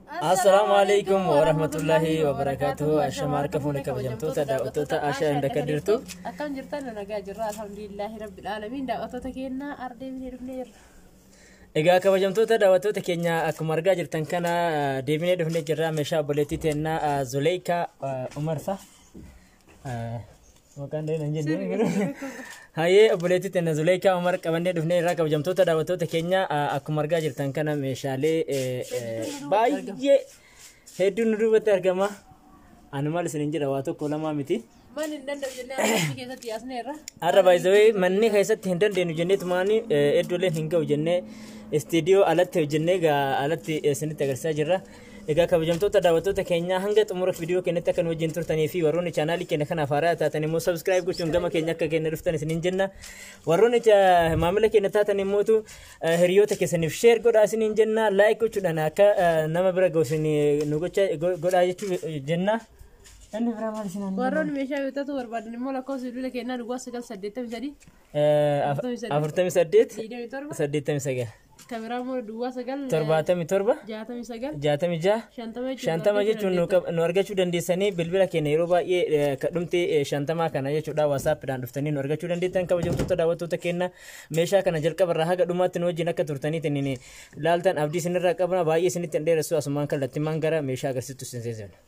Assalaamu alaikum warahmatullahi wabarakaatuhu. Ashama harka fuune kabajamtoota daawwattoota Ashaa hunda kan jirtu. Akkam jirtan? Nagaa jirra, alhamdulillahi rabbil aalamiin. Daawwattoota keenya, ardeemnee dhufnee jirra. Egaa kabajamtoota daawwattoota keenya, akkuma argaa jirtan kana deebinee dhufnee jirra. Meeshaa obboleettii teennaa Zuleekaa Umarsa. Maqaan dheeraa hin jenne. Hayyee, obboleettii teenya Zuleekaa Umar qabannee dhufnee irraa. Kabajamtoota daawwattoota keenya, akkuma argaa jirtan kana meeshaalee baay'ee hedduun nu duubatti argama. Ani maal isin jedha, waa tokko lamaa miti. Manni hin danda'u jennee har'a keessatti yaasneerra. Har'a baay'ee manni keessatti hin dandeenyu jenneetumaani, iddooleen hin ga'u jennee istiidiyoo alatti hojjennee alatti isinitti agarsiisaa jirra. Egaa kabajamtoota daawwattoota keenya, hanga xumura viidiyoo keenyatti akka nu wajjin turtanii fi warroonni chaanaalii keenya kanaaf haaraa taatan immoo subscribe gochuun gama keenya akka keenya dhuftan isiniin jenna. Warroonni maamila keenya taatan immootu hiriyoota keessaniif share godhaa isiniin jenna. Like gochuudhaan akka nama bira ga'u isin nu godhaa jechuu jenna. Inni biraa maal isin? Warroonni meeshaa bitatu barbaadan immoo lakkoofsa bilbila keenyaa 0983 48 27 89. Kameraa immoo 09 77 69 66 50. 50 jechuun nu argachuu dandeessanii. Bilbila keenya yeroo baay'ee kadhumti 50 kana jechuudha. WhatsAppiidhaan dhuftanii nu argachuu dandeettan. Kabajamtoota daawwattoota keenya, meeshaa kana jalqabarraa haga dhumaatti nu wajjin akka turtaniitiin laaltan abdii isinirraa qabna. Baay'ee isinitti hin dheeressu, asumaan kallattimaan gara meeshaa agarsiistu isin seensifna.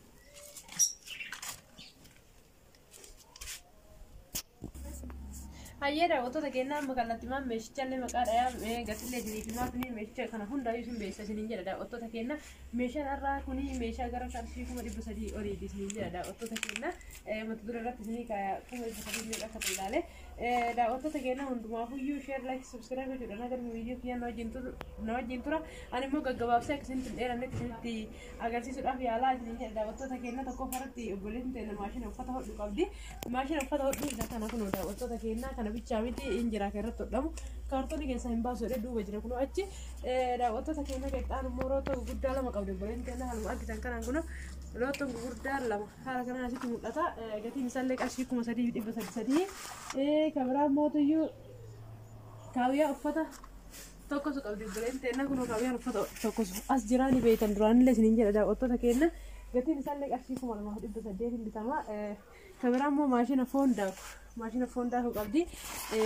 Hayyee daawwattoota keenyaa, amma kallattimaan meeshichallee maqaa dhayaa gatillee isiniif himaa. Kuni meeshicha kana hundaayyuu isin beeksisa isiniin jedha daawwattoota keenya. Meeshaan har'aa kuni meeshaa gara qarshii 300,000 oliiti isiniin jedha daawwattoota keenya. Mata duree irratti isinii 300,000 meeqa akka ta'e ilaale. Daawwattoota keenya hundumaafuyyuu share, like, subscribe gochuudhaan agarru viidiyoo kiyya na wajjin tura. Ani immoo gaggabaabsee akka isinitti hin dheerannetti isinitti agarsiisuudhaaf yaalaa isiniin jedha daawwattoota keenya. Tokkoffaa irratti obboleettiin teenya maashina uffata hodhu qabdi. Maashina uffata hodhu isa kana kunoo daawwattoota keenya, kana bichaa miti, hin jira kan irratti hodhamu. Kaartoonii keessaa hin baasu jedhee duuba jira kunoo achi. Daawwattoota keenya, qexxaan immoo roottoo gurguddaa lama qabdi obboleettiin teenya. Haaluma argitan kanaan kunoo roottoon gurguddaa lama haala kanaan asitti mul'ata. Gatiin isaallee qarshii 3,303. Kan biraa mootuyyuu kaawwiyaa uffata tokkosu qabdi obboleettiin teenya. Kunoo kaawwiyyaan uffata tokkosu as jiraa, ni beektan duraanillee isiniin jedha daawwattoota keenya. Gatiin isaallee qarshii 2,800 bitama. Kan biraa immoo maashina foon daaku, maashina foon daaku qabdi.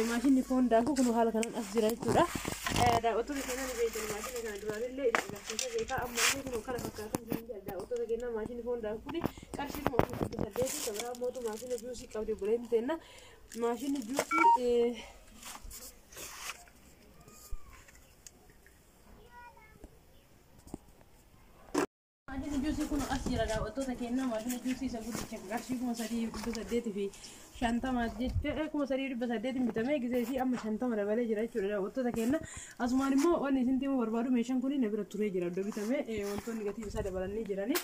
Maashinni foon daaku kun haala kanaan as jira jechuudha. Daawwattoota keenya, ni beektan maashina kana duraanillee isin agarsiisee beekaa, ammallee kun kana fakkaatan isiniin jedha daawwattoota keenya. Maashinni foon daaku kun qarshii 4,800. Kan biraa mootu maashina juusii qabdi obboleettiin teenya. Maashinni juusii Maashinni juusii kun as jira daawwattoota keenya. Maashina juusii isa guddicha qarshii 3,850 jechuudha. 3,800 bitamee gisee isii amma 50 dabalee jira jechuudha daawwattoota keenya. Asumaan immoo wanni isin himuu barbaadu, meeshaan kun na bira turee jira iddoo bitamee, wantoonni gatii isaa dabalanii jirani.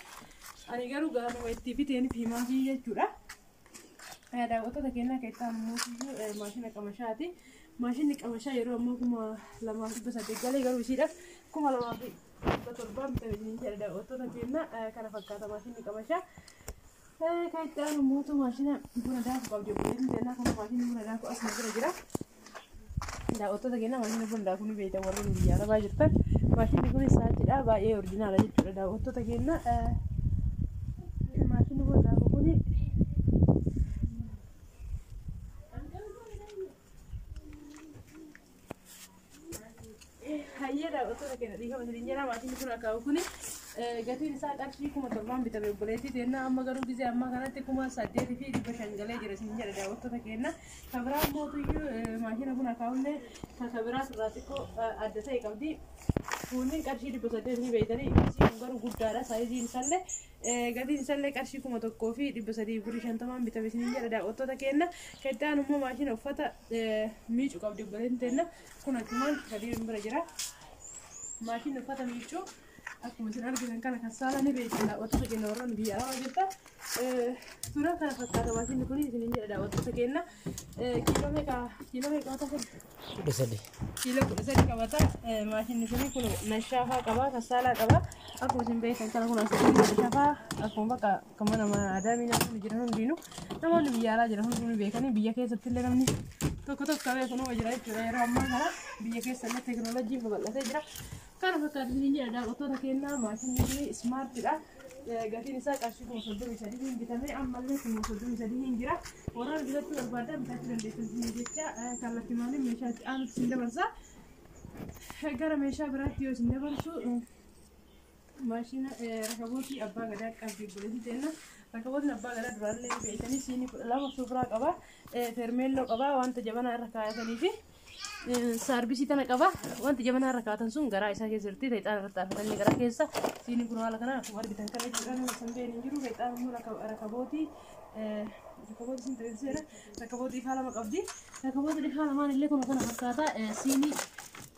Ani garuu gaafuma itti biteen himaafii jechuudha. Daawwattoota keenya, kan itti aanu maashina qamashaati. Maashinni qamashaa yeroo ammaa 2,800 galee, garuu ishiidhaaf 2,700 bitame isiniin jedha daawwattoota keenya. Kana fakkaata maashinni qamashaa. Kan itti aanu mootu maashina buna daaku qabdi obboleettiin teenya. Kana maashinni buna daaku as nu bira jira. Daawwattoota keenya, maashina buna daaku ni beektan warroonni biyya arabaa jirtan. Maashinni kun saachiidha, baay'ee original jechuudha daawwattoota keenya. Maashinni buna daaku kuni Hayyee daawwattoota keenya, dhiifama isiniin jedha. Maashinni kun akaa'u kuni gatiin isaa qarshii 7,000 bitame obboleettii teenya. Amma garuu gisee ammaa kanatti 8,500 galee jira isiniin jedha daawwattoota keenya. Kan biraa mootuyyuu maashina kun akaa'ullee kan biraa irraa xiqqoo adda ta'e qabdi. Kunneen qarshii 800 ni beektanii, isii kun garuu guddaadha saayiziin isaallee, gatiin isaallee qarshii 1,300 birrii 50 bitame isiniin jedha daawwattoota keenya. Kan itti aanu immoo maashina uffata miicuu qabdi obboleettiin teenya. Kun achumaan gadiin bira jira. Maashinni uffata miicuu akkuma isin argitan kana kan saala ni beektan daawwattoota keenya warroonni biyya arabaa jirtan. Suuraa kana fakkaata maashinni kun isiniin jedha daawwattoota keenya. Kiiloo meeqa, kiiloo meeqa qabata? 13. Kiiloo 13 qabata. Maashinni kun kun nashaafaa qaba, kassaalaa qaba. Akkuma isin beektan kana kun asitti nashaafaa akkuma bakka kan mana adaamii namoonni jiran hundinuu, namoonni biyya alaa jiran hundinuu ni beekanii, biyya keessatti illee namni tokko tokko beeku numa jira jechuudha. Yeroo ammaa kana biyya keessa illee teekinooloojiin babal'atee jira. Kana fakkaatu isiniin jedha daawwattoota keenyaa maashinni kun ismaartidha. Gatiin isaa qarshii 33,000 bitamee ammallee 33,000 jira. Warreen bitachuu barbaadan bitachuu dandeessan isin jecha kallattii maaliin meeshaa itti aanutti isin dabarsa. Gara meeshaa biraatti yoo isin dabarsu maashina rakabootii abbaa gadaa qabdi obboleettii teenna. Rakabootiin abbaa gadaa duraallee beektanii siinii 12 sufuraa qaba. Fermeelloo qaba wanta jabanaa irra kaayatanii fi saarbisii tana qaba. Wanti jabanaa irra kaatan sun garaa isaa keessa jirti. Ta'ixaan irratti aarfatanii garaa keessa. Siinii kun haala kanaan akkuma argitan kana jechuudha. Nama sanbeen hin jiru. Ta'ixaan immoo rakabootii rakabootii sin tajaajila. Rakabootii ifaa lama qabdi. Rakabootiin ifaa lamaan illee kun kana fakkaata. Siinii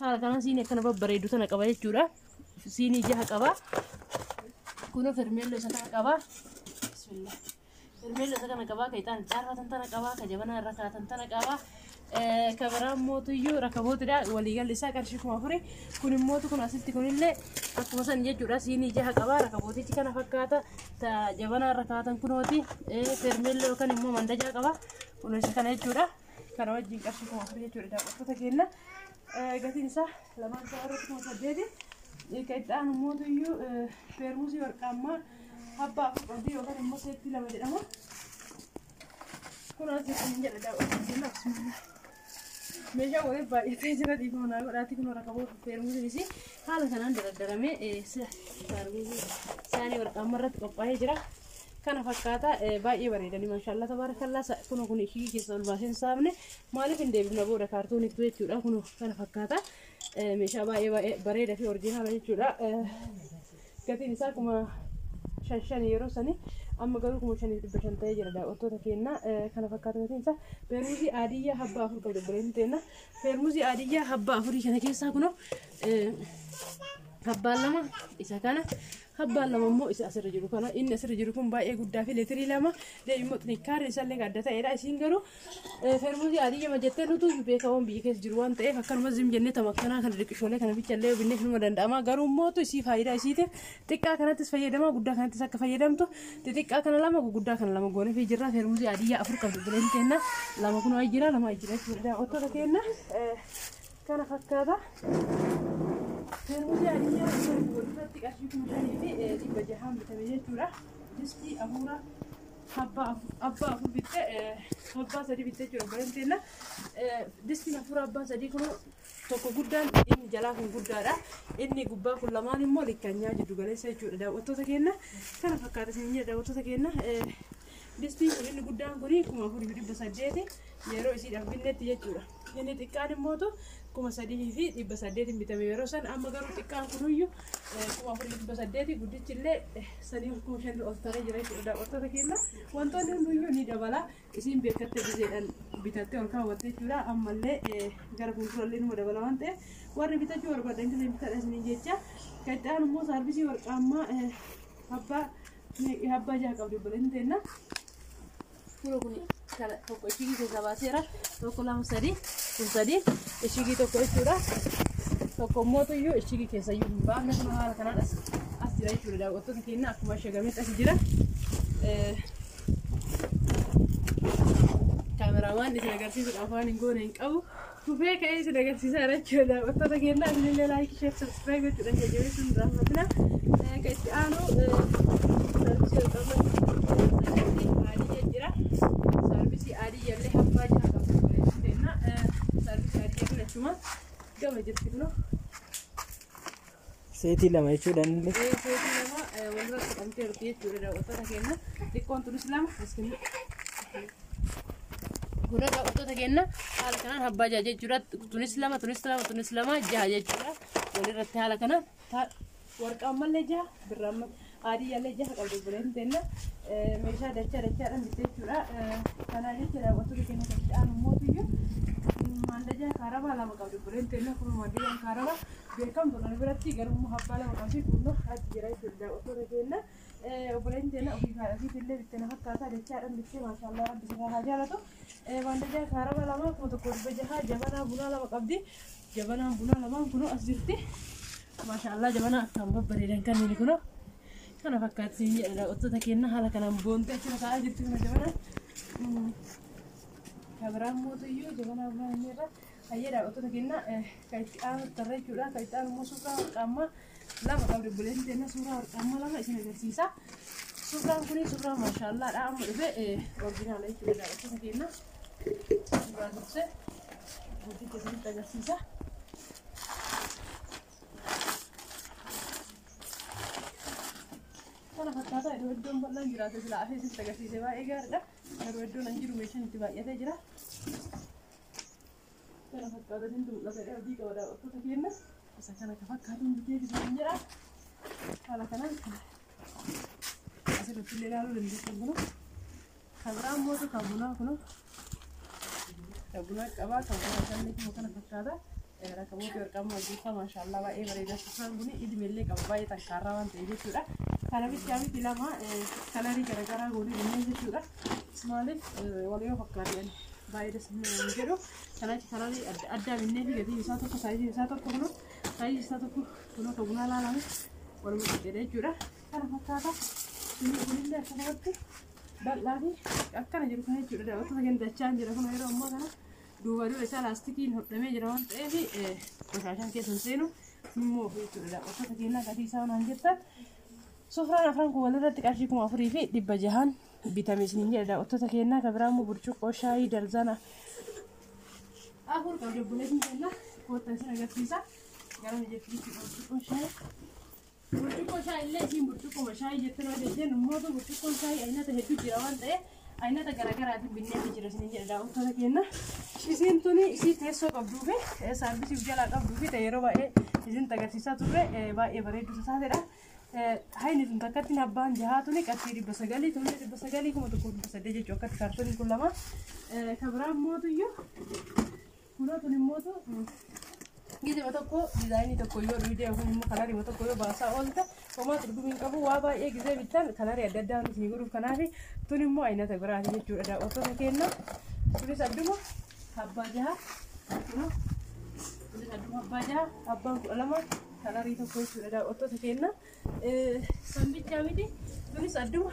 haala kanaan siinii akkana babbareedu tana qaba jechuudha. Siinii jaha qaba. Kunoo fermeelloo isa kana qaba. Bismillah. Fermeelloo isa kana qaba. Ka ixaan caarfatan tana qaba. Ka jabanaa irra kaatan tana qaba. Ka biraa mootuyyuu rakabootidha. Waliigalli isaa qarshii 4,000. Kun immootu kun asitti kunillee akkuma san jechuudha. Siinii jaha qaba. Rakabootichi kana fakkaata. Ta jabanaa irra kaatan kunooti. Fermeelloo yookaan immoo mandajaa qaba. Kun isa kana jechuudha. Kana wajjin qarshii 4,000 jechuudha daawwattoota keenya. Gatiin isaa lamaan isaa irratti 8,000. Ka itti aanu mootuyyuu feermuusii warqaammaa abbaa afur qabdi yookaan immoo seettii lama jedhama. Kun asitti hin jedha daawwattoota keenya bismillah. Meeshaa waliin baay'atee jira dhiifama naa godhaati kun rakaboota feermuusiinis haala kanaan daradaramee saanii warqaammaa irratti qophaa'ee jira. Kana fakkaata baay'ee bareedanii maashaallah tabaarakallaa kun kun ishii keessa ol baaseen saamne maaliif hin deebifna booda kaartooniitu jechuudha kun kana fakkaata meeshaa baay'ee bareedaa fi orjinaala jechuudha. Gatiin isaa 5,500 yeroo sani amma garuu 5,500 ta'ee jira daawwattoota keenya kana fakkaata gatiin isaa. Feermuuzii adiyyaa habbaa afur qabdi obboleettiin teenna. Feermuuzii adiyyaa habbaa afurii kana keessaa kunoo habbaan lama isa kana habbaan lama immoo isa asirra jiru kana inni asirra jiru kun baay'ee guddaa fi leetirii lama deebi immoo xinnikkaarri isaallee adda ta'edha. Isiin garuu feermuuzii adiyyaa jettee nutu beekamoon biyya keessa jiru waan ta'eef akkanuma zim jennee tamakkanaa kana riqishoolee kana bichallee binneef numa danda'ama. Garuu mootu isii faayidaa isiitiif xiqqaa kanattis fayyadama guddaa kanattis akka fayyadamtu xixiqqaa kana lama guguddaa kana lama goonee fi jirra. Feermuuzii adiyyaa afur qabdu bileen kenna lama kun jira lama jira jechuudha daawwattoota kenna kana fakkaata. Feermuuzii adiyyaa walirratti qarshii 5,600 bitame jechuudha. Distii afuura abbaa afur bitte abbaa sadii bitte jechuudha obboleen teenna. Distiin afuura abbaa sadii kun tokko guddaan inni jalaa kun guddaadha. Inni gubbaa kun lamaan immoo likkanyaa jiddu galeessa jechuudha daawwattoota keenya. Kana fakkaata isin jedha daawwattoota keenya. Distiin kun inni guddaan kun 4,800 yeroo isiidhaaf binnetti jechuudha. Inni xiqqaan immootu 3,800 bitame yeroo san amma garuu xiqqaan kunuyyuu 4,800 guddichi illee sadii 5,000 ol taree jira jechuudha daawwattoota keenya. Wantoonni hunduyyuu ni dabala isiin beekatte bizeedhaan bitattee ol kaawwatte jechuudha. Ammallee gara fuuldurallee numa dabala waan ta'eef warri bitachuu barbaadan kisee bitadha isiniin jecha. Kan itti aanu immoo saarbisii warqaammaa abbaa jaha qabdi obboleettiin teenna. Kun kun tokko ishigii keessaa baaseera. Tokko lama sadii kun sadii ishigii tokko jechuudha. Tokko immoo ishigii keessa iyyuu hin baafne kun haala kanaan as jira jechuudha daawwattoota keenya akkuma shagametti as jira. Kaameraamaan isin agarsiisuudhaaf waan hin goone hin qabu. Kufee ka'ee isin agarsiisaa jira jechuudha daawwattoota keenya isinillee like share subscribe gochuudhaan jajjabeessuun raaffatina. Kan itti aanu saarbisii warqaammaa adii jira. Saarbisii adii jallee abbaa jaha qabdu teenna. Saarbisii adii kun achuma gama jirti kunoo. Seetii lama jechuudha inni. Seetii lama walirra qabamtee jirti jechuudha daawwattoota keenya. Xiqqoon tunis lama as kennu. Kun daawwattoota keenya haala kanaan abbaa jaha jechuudha. Tunis lama tunis lama tunis lama jaha jechuudha. Walirratti haala kanaan warqaan mallee jaha birraan adii jallee jaha qabdu obboleettiin teenna. Meeshaa dachaa dachaadhaan bitte jechuudha. Kanaa jecha daawwattoota keenya kan itti aanu mootiyyuu mandajaa kaarabaa lama qabdi obboleettiin teenna. Kun mandajaan kaarabaa beekamtu kana biratti garuu immoo abbaa lama qabdi kunoo achi jira jechuudha daawwattoota keenya. Obboleettiin teenna ofii haadhasiif illee bitte na fakkaata dachaadhaan bitte maashaallah rabbi sirraa haa jaalatu. Mandajaa kaarabaa lama 1,600 jabanaa bunaa lama qabdi. Jabanaan bunaa lamaan kunoo as jirti. Maashaallah jabanaa akkaan babbareedan kanneen kunoo. Kana fakkaatti jedha daawwattoota keenya haala kanaan boontee achirra taa'aa jirti kuna jabanaan. Kabiraan mootiyyuu jabanaa bunaa inni irra Hayyee daawwattoota keenya kan itti aanu tarree jechuudha. Kan itti aanu immoo suuraa warqaammaa lama qabdi obboleettiin teenya suuraa warqaammaa lama isin agarsiisa. Suuraan kun suuraa maashaallaadha amma dhufe originaala jechuudha daawwattoota keenya. Suuraa dursee guuticha isinitti agarsiisa. Kana fakkaataa iddoo iddoon bal'aan jiraate silaa afee isinitti agarsiise baay'ee gaariidha. Garuu iddoon an jiru meeshaan itti baay'atee jira. Kana fakkaata isintu mul'ata abdii qaba daawwattoota keenya. Isa kana ka fakkaatuun bitee isin jedha. Haala kanaan asirratti illee ilaaluu dandeessan kun. Kan biraa immoo kan bunaa kun kan bunaa qabaa kan bunaa isaallee kun kana fakkaata. Rakabootii warqaammaa hojjetaa maashaallaa baay'ee bareeda. Suuraan kun idimeellee qaba baay'ee xankaarraa waan ta'eef jechuudha. Kana bichaa miti lama kalarii garaagaraa goonee jennee jechuudha. Maaliif wal yoo fakkaatan baay'ee das hin jedhu. Kanaaf kalarii adda addaa binnee fi gatiin isaa tokko saayiziin isaa tokko kunoo saayiziin isaa tokko kunoo kan bunaa laalame waluma qixxeedha jechuudha. Kana fakkaata. Inni kunillee akkanumatti bal'aa fi akkana jiru kana jechuudha. Daawwattoota keenya dachaan jira kun yeroo ammaa kana duuba dura isaa laastikiin hodhamee jira waan ta'eef qoshaashaan keessa hin seenu immoo jechuudha. Daawwattoota keenya gatii isaa waan jettan Sufraan afran kun walirratti qarshii 4600 bitame isiniin jedha daawwattoota keenya. Kan biraa immoo burcuqqoo shaayii darzana afur qabdi obboleettiin keenya kottaa isin agarsiisa. Gara mijeetti burcuqqoon shaayii. Burcuqqoo shaayii illee isiin burcuqqoo shaayii jettee yoo jennu immoo burcuqqoon shaayii aynata hedduu jira waan ta'eef aynata garaagaraatiin binneetu jira isiniin jedha daawwattoota keenya. Isiin tuni isii teessoo qabduu fi saarbisii jalaa qabduu fi yeroo baay'ee isin agarsiisaa turre baay'ee bareedduu taatedha. Hayni tun takkatti abbaan jahaa tuni qarshii 900 tuni 900 1800 jechuudha akkatti kaartooniin kun lama. Kan biraa immoo kunoo tun immoo gizima tokko diizaayinii tokko yoo dhuyde yookaan immoo kalarii tokko yoo baasaa oolte homaa turgumii hin qabu waa baay'ee gizee bittan kalarii adda addaa nuti godhuuf kanaaf tun immoo aynata biraati jechuudha daawwattoota keenya. Kunis adduma abbaa jahaa kunoo kunis adduma abbaa jahaa abbaan 12 kalarii tokko jechuudha daawwattoota keenya. Sambichaa miti kunis adduma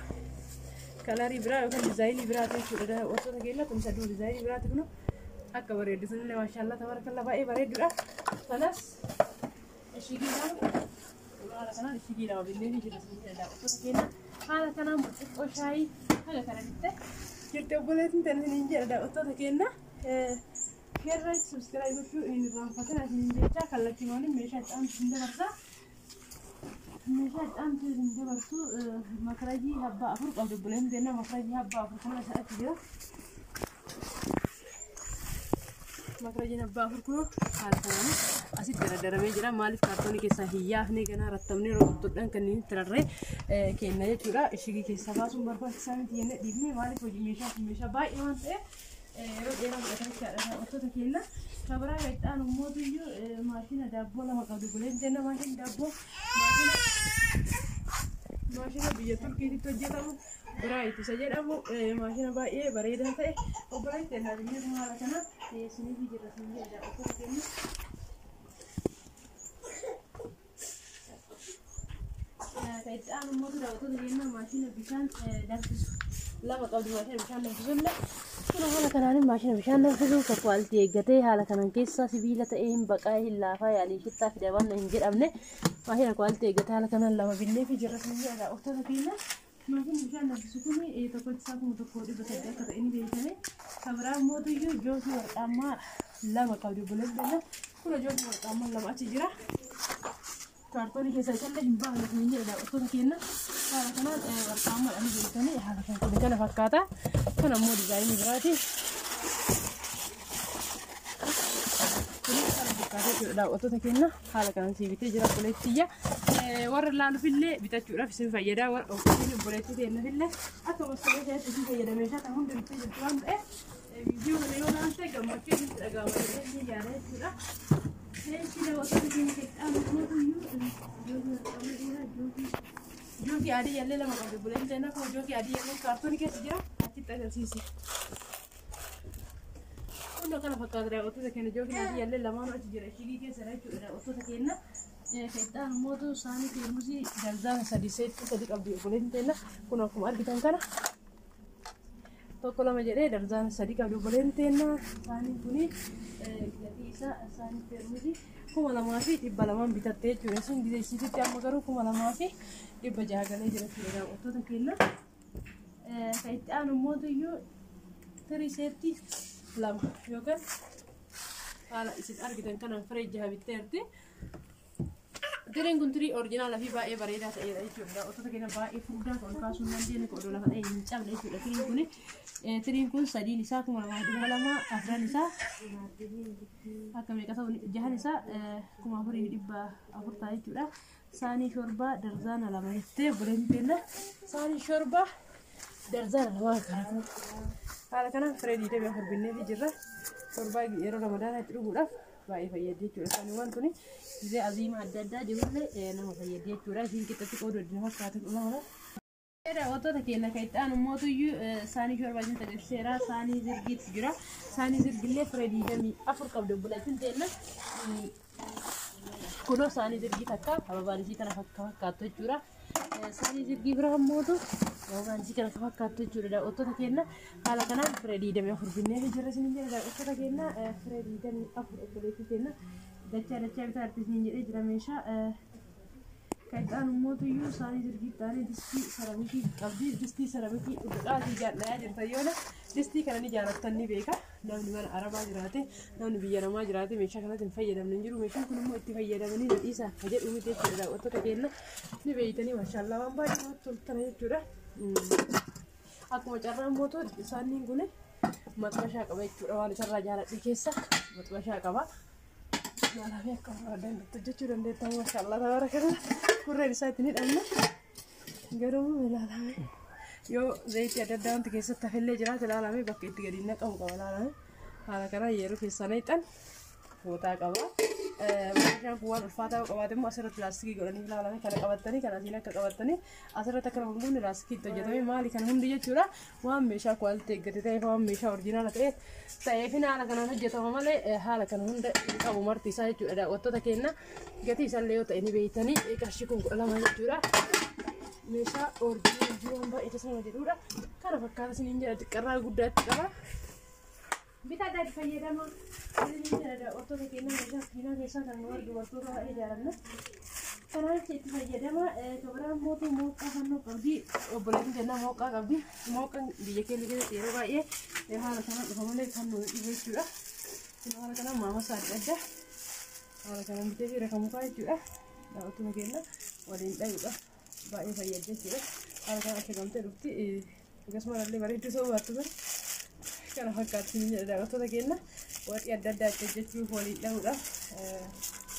kalarii biraa yookaan diizaayinii biraati jechuudha daawwattoota keenya. Kunis adduma diizaayinii biraati kunoo akka bareeddu sunillee maashaallaa tabaarakallaa baay'ee bareeddudha. Kanas ishigii lama haala kanaan ishigii lama binnee jira daawwattoota keenya. Haala kanaan burcuqqoo shaayii haala kana bitte jirti obboleettiin tana isiniin jedha daawwattoota keenya. Share subscribe gochuu hin irraanfatin isiniin jecha kallattii maaliin meeshaa itti aantu isin dabarsa. Meeshaa itti aantu isin dabarsu makarajii abbaa afur qabdi obboleettiin keenya makarajii abbaa afur kana isa achi jira. Makarajiin abbaa afur kun haala kanaan asitti daradaramee jira. Maaliif kaartoonii keessaa hin yaafne ganaa rattamnee roobottoodhaan kan inni itti rarree kenna jechuudha. Ishigii keessaa baasuun barbaachisaa miti jennee dhiifnee maaliif hojii meeshaa kun meeshaa baay'ee waan ta'eef yeroo dheeraa fudhata jechaadha daawwattoota keenya. Kan biraa kan itti aanu immoo maashina daabboo lama qabdi obboleettiin keenya maashina daabboo maashina biyya Turkiitti hojjetamu Biraayit isa jedhamu maashina baay'ee bareedaa ta'e obboleettiin keenya biyyee haala kana dhiyeessiniif jira siin jedha daawwattoota keenya. Kan itti aanu immoo daawwattoota keenya maashina bishaan danfisu lama qabdi maashina bishaan danfisu illee kun haala kanaan maashina bishaan danfisu kan kwaaltii eeggatee haala kanaan keessa sibiila ta'ee hin baqaa hin laafaa yaalii shittaa fidaman hin jedhamne maashina kwaaltii eeggatee haala kanaan lama binnee fi jirra siin jedha daawwattoota keenya. Maashinni bishaan danfisu kun tokkochi isaa 1800 akka ta'e ni beekame. Kan biraa immoo joosii warqaammaa lama qabdi obboleettiin keenya. Kun joosii warqaammaa lama achi jira. Kaartoonii keessaa isallee hin baafne kun jedha daawwattoota keenya. Haala kanaan warqaammaadhaan ni beekame. Haala kan kun kana fakkaata. Kun ammoo diizaayinii biraati. Kunis kana fakkaata jechuudha daawwattoota keenya. Haala kanaan sii bitee jira obboleettiyya. Warra laaluufillee bitachuudhaaf isin fayyada. Warra ofiin obboleettii teennafillee akka gosa keessatti isin fayyada meeshaa kana hunda bitee jirtu waan ta'eef viidiyoo kana yoo ilaalte gammachuu isinitti dhaga'ama jedhee ni yaada jechuudha. Leenci daawwattoota keenya keessaa jookii adii yallee lama qabdi obboleettiin keenya akkuma jookii adii yallee kaartoonii keessa jira achitti agarsiisi. Kun kana fakkaata daawwattoota keenya jookii adii yallee lamaan achi jira ishigii keessa jechuudha daawwattoota keenya. Kan immoo saanii teermusii daldaala sadii seetti sadii qabdi obboleettiin keenya kun akkuma argitan kana Tokko lama jedhee darzaana 3 qabdi obboleen teenna. Saaniin kuni gatii isaa saanii feermusi 2200 bitatte jechuudha. Isin gisee isiititti amma garuu 2600 galee jira jechuudha daawwattoota keenya. Kan itti aanu immoo iyyuu tirii seetti 2 yookaan haala isin argitan kanaan firee 6 bitteerti. Tiriin kun tirii orijinaalaa fi baay'ee bareedaa ta'edha jechuudha. Daawwattoota keenya baay'ee furdaa kan ol kaasuu hin dandeenye kan odoo lafa dhahee hin cabne jechuudha. Tiriin kun tiriin kun 3 isaa 2200, 4 isaa akka meeqa ta'u, 6 isaa 4400 ta'a jechuudha. Saanii shorbaa darzaana 2 jettee obboleen teenna. Saanii shorbaa darzaana 2 kana haala kanaan firee 24 binneefi jirra. Shorbaa yeroo ramadaanaa itti dhuguudhaaf baay'ee fayyaddi jechuudha. Saaniiwwan tuni gisee aziima adda addaa jirullee nama fayyaddi jechuudha. Isiin qixxatti qooduu addina fakkaatu dhuma. Daawwattoota keenya kan itti aanu mootuyyuu saanii shorbaa isin agarsiiseera. Saanii zirgiitu jira. Saanii zirgillee firee 24 qabdi obboleettiin teenna. Kunoo saanii zirgii takka ababaan isii kana fakkaattu jechuudha. Saanii zirgii biraa mootu ababaan isii kana fakkaattu jechuudha. Daawwattoota keenya haala kanaan firee 24 binnee jira isin jedha. Daawwattoota keenya firee 24 obboleettii keenya dachaa dachaa bitaa isin jedhee jira meeshaa. Kan itti aanu mootuyyuu saanii zirgii taanee distii seramikii qabdi. Distii seramikii dhugaatii jaalladhaa jirta yoona distii kana ni jaalattan ni beeka. Namni mana arabaa jiraate, namni biyya namaa jiraate meeshaa kanatti hin fayyadamne hin jiru. Meeshaan kun immoo itti fayyadamanii na dhiisaa akka jedhu miti jechuudha. Daawwattoota keenya ni beeytanii maashaallaa waan baay'ee namatti toltana jechuudha. Akkuma carraan mootuu saaniin kun maxxashaa qaba jechuudha. Waan isarraa jaaladhe keessa maxxashaa qaba. Ilaalaa akka barbaadan hojjechuu dandeettan maashaallaa tabaarakallaa. Kurreen isaa ittiin hidhamne garuu ilaalame yoo zayitii adda addaa wanti keessatti hafillee jiraate ilaalame bakka itti gadi naqamu qaba ilaalame. Haala kanaan yeroo keessaa naqxan footaa qaba. Meeshaan kun waan ulfaataa yoo qabaate immoo asirratti laastikii godhanii ilaalame kana qabattanii kana asiin akka qabattanii asirratti akka nama hin laastikii itti hojjetame maali kana hundi jechuudha. Waan meeshaa kwaaliti eeggate ta'eef waan meeshaa orjinaala ta'eef haala kanaan hojjetama malee haala kana hunda hin qabu marti isaa jechuudha. Daawwattoota keenya gatii isaallee yoo ta'e ni beeytanii qarshii kun 12 jechuudha. Meeshaa orjinaala waan baay'ee tasuma jedhudha. Kana fakkaata isiniin jedha xiqqarraa guddaatti qaba. Bitaadhaa itti fayyadama. Isiniin jedha daawwattoota keenya meeshaa kiinaa keessaa kan nu dubartoota baay'ee jaalanna. Kanaan itti fayyadama. Kabiraan mootuu mooqaa fannoo qabdi. Obboleettiin jennaa mooqaa qabdi. Mooqaan biyya keenya keessatti yeroo baay'ee haala kanaan dhufa malee kan nu dhibu jechuudha. Haala kanaan maamasa adda addaa haala kanaan bitee fi rakamukaa jechuudha. Daawwattoota keenya waliin dhayuudha. Baay'ee fayyaddi jechuudha. Haala kanaan ashagamtee dhufti. Akkasumas illee bareedduu ta'uu baattu sana kana fakkaatti ni jedha daawwattoota keenya waxii adda addaa itti hojjechuuf waliin dhahuudhaaf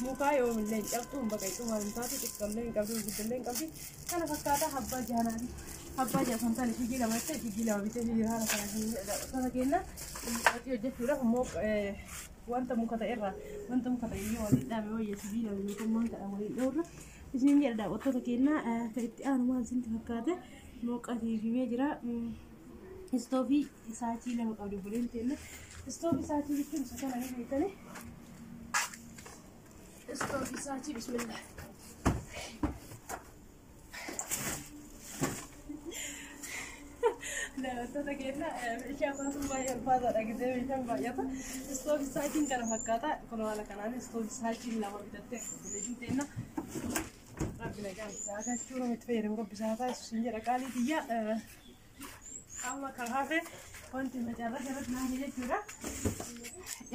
mukaa yoomillee hin cabxu hin baqaqxu maal hin taatu xiqqallee hin qabdu guddallee hin qabdi kana fakkaata abbaa jaanaati abbaa jaasantaan ishigii lama jecha ishigii lama bitee jira haala kanaan ni jedha daawwattoota keenya waxii hojjechuudhaaf immoo wanta muka ta'e irraa wanta muka ta'e iyyuu waliin dhaame wayya sibiila yookaan waan kadhaan waliin dhahurra isin jedha daawwattoota keenya kan itti aanu maal isinitti fakkaate mooqatii himee jira. Istoofii isaatii 2 qabdi obboleen teenya. Istoofii isaatii jechuun isa kana ni beektani. Istoofii isaatii bismillah. Daawwattoota keenya meeshaa baasuun baay'ee ulfaataadha gisee meeshaan baay'ata. Istoofii isaatiin kana fakkaata. Kun haala kanaan istoofii isaatiin 2 bitattee obboleettiin teenya. Rabbi nagaan isaa galchuu nama itti fayyadamu rabbi isaa taasisu sin jedha qaalii tiyya. Amma kan hafe wanti macarra irratti naaf jechuudha.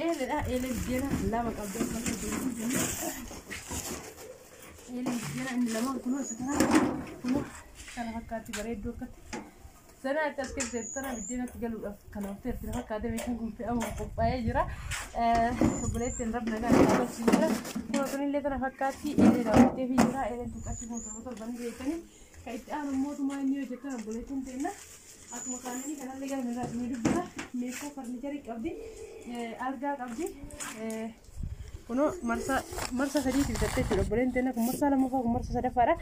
Eeleedha. Eelee biddeena 2 qabdi akka obboleettiin teenya. Eelee biddeena inni lamaan kunoo isa kana kunoo kana fakkaatti bareedduu akkatti. Sana itti as keessatti sana biddeenatti galuudhaaf kan hafteerti na fakkaate meeshaan kun fe'amuuf qophaa'ee jira. Obboleettiin rabbi nagaan isaa galchuu jira. Kunoo kunillee kana fakkaatti eelee daawwattee fi jira. Eeleen tun qarshii 77,000 ni beektanii. Kan itti aanu mootummaa inni hojjetan obboleettiin teenna. Akkuma kaananii kanallee gara irraa isinii dubbisa. Meeshaa farniicharii qabdi. Algaa qabdi. Kunoo marsaa sadiitti bitattee jechuudha. Obboleen teenya kun marsaa lammaffaa kun marsaa sadaffaadha.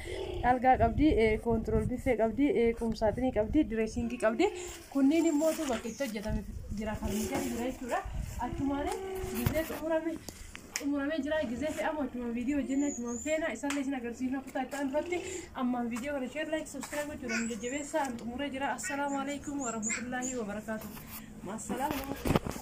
Algaa qabdi, koontirool biffee qabdi, qumsaaxinii qabdi, direesingii qabdi. Kunniin immoo bakka itti hojjetame jira farniicharii jira jechuudha. Achumaan gisee xumurame Xumuramee jira gizee fe'amu achumaan viidiyoo hojjennee achumaan feena isaallee isin agarsiifna kutaa itti aanu irratti. Ammaan viidiyoo kana share, like, subscribe gochuudhaan jajjabeessaa. An xumuree jira. Assalaamu alaikum warahmatullaahi wabarakaatu. Maassalaama.